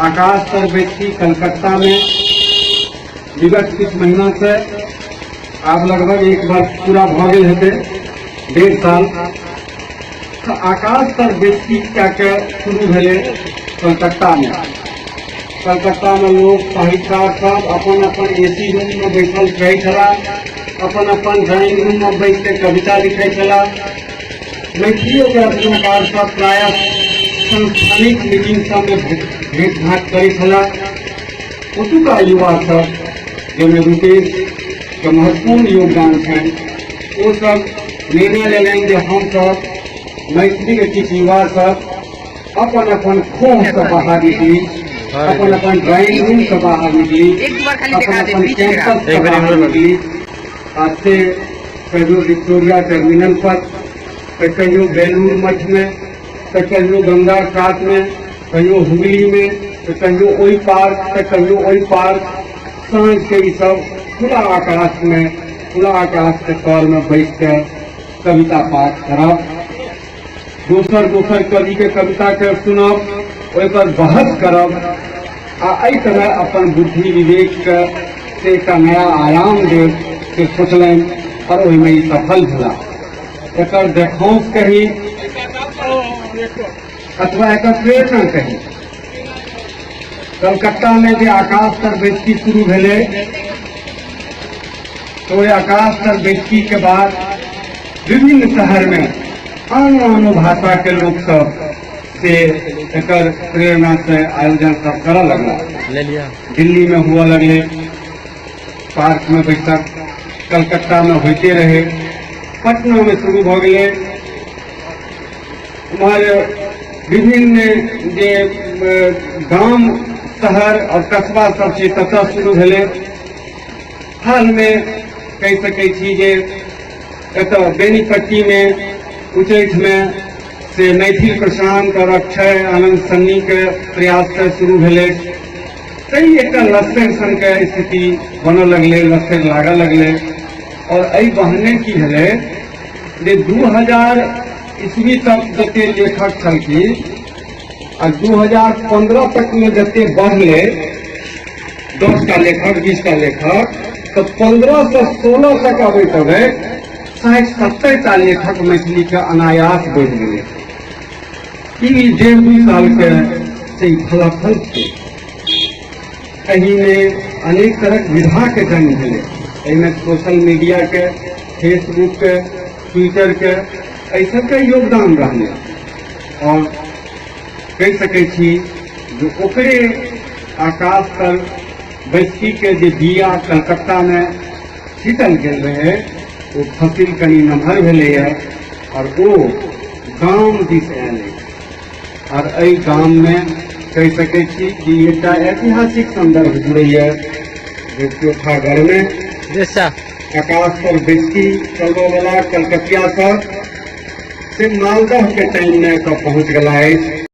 आकाश तर बैसकी कलकत्ता में विगत किछु महीना से आब लगभग एक वर्ष पूरा भऽ गेल हेतै, 1.5 साल। तऽ आकाश तर बैसकी कए के शुरू भेलै कलकत्तामे। कलकत्तामे लोक साहित्यकार सब अपन अपन एसी रूममे बैसल रहै छलाह, अपन अपन ड्राइंग रूममे बैस के कविता लिखै छलाह। मैथिलियोके रचनाकार सब प्रायः संस्थानिक मीटिंग सबमे भेंट घाट करै छलाह। ओतुका युवा सब, जाहिमे रूपेशके महत्वपूर्ण योगदान छनि, ओ सब निर्णय लेलनि जे हमसब मैथिलीके किछु युवा सब अपन अपन खोहसँ बाहर निकली, अपन अपन ड्राइंग रूमसँ बाहर निकली, अपन अपन कैंपससँ बाहर निकली आ से कहियो विक्टोरिया टर्मिनल पर, तऽ कहियो बेलूर मठमे, तऽ कहियो गंगा कातमे, कहियो हुगलीमे, तऽ कहियो ओहि पार्क, तऽ कहियो ओहि पार्क, साँझके ई सब खुला आकाशमे, खुला आकाशके तरमे बैस कऽ कविता पाठ करब, दोसर दोसर कविके कविताके सुनब, ओहिपर बहस करब आ एहि तरह अपन बुद्धि विवेकके से एकटा नया आयाम देब से सोचलनि आओर ओहिमे ई सफल भेला। एकर देखौंस कही अथवा एकर प्रेरणा कही, कलकत्तामे जे आकाश तर बैसकी शुरू भेलै तऽ ओहि आकाश तर बैसकीके बाद विभिन्न शहरमे आनो आनो भाषाके लोक सब से एकर प्रेरणा से आयोजन सब करऽ लगला। दिल्ली में हुआ लगले पार्क में बैठक, कलकत्ता में होते रहे, पटना में शुरू भऽ गेलै। उम्हर विभिन्न जे गाम शहर और कस्बा सब छै ततऽ शुरू भेलै। हालमे कहि सकै छी जे एतऽ बेनीपट्टीमे उच्चैठमे से मैथिल प्रशांत और अक्षय आनंद सन्नीके प्रयाससँ शुरू भेलै। तै एकटा लस्कर सनके स्थिति बनऽ लगलै, लस्कर लागऽ लगलै। और एहि बहने की भेलै जे 2000 ईस्वी तक जते लेखक छलखिन आ 2015 तक में जते बढ़लै 10टा लेखक 20टा लेखक, तऽ 15 से 16 तक अबैत अबैत 60-70 टा लेखक मैथिली के अनायास बढ़ि गेलै। ई 1.5-2 साल के से फलाफल छै। एहिमे अनेक तरहक विधाके जन्म भेलै। एहिमे सोशल मीडियाके, फेसबुकके, ट्विटरके, एहि सबके योगदान रहलै। और कहि सकै छी जे ओकरे आकाश तर बैसकीके जे बिया कलकत्तामे छीटल गेल रहै, ओ फसिल कनि नमहर भेलैए और ओ गाम दिस आयल अछि। और एहि गाममे कहि सकै छी कि एकटा ऐतिहासिक संदर्भ जुड़ैए जे चोखागढ़मे आकाश पर बैसकी चलबऽवला कलकतिया सब से मालदहके टाइममे एतऽ पहुँच गेला अछि।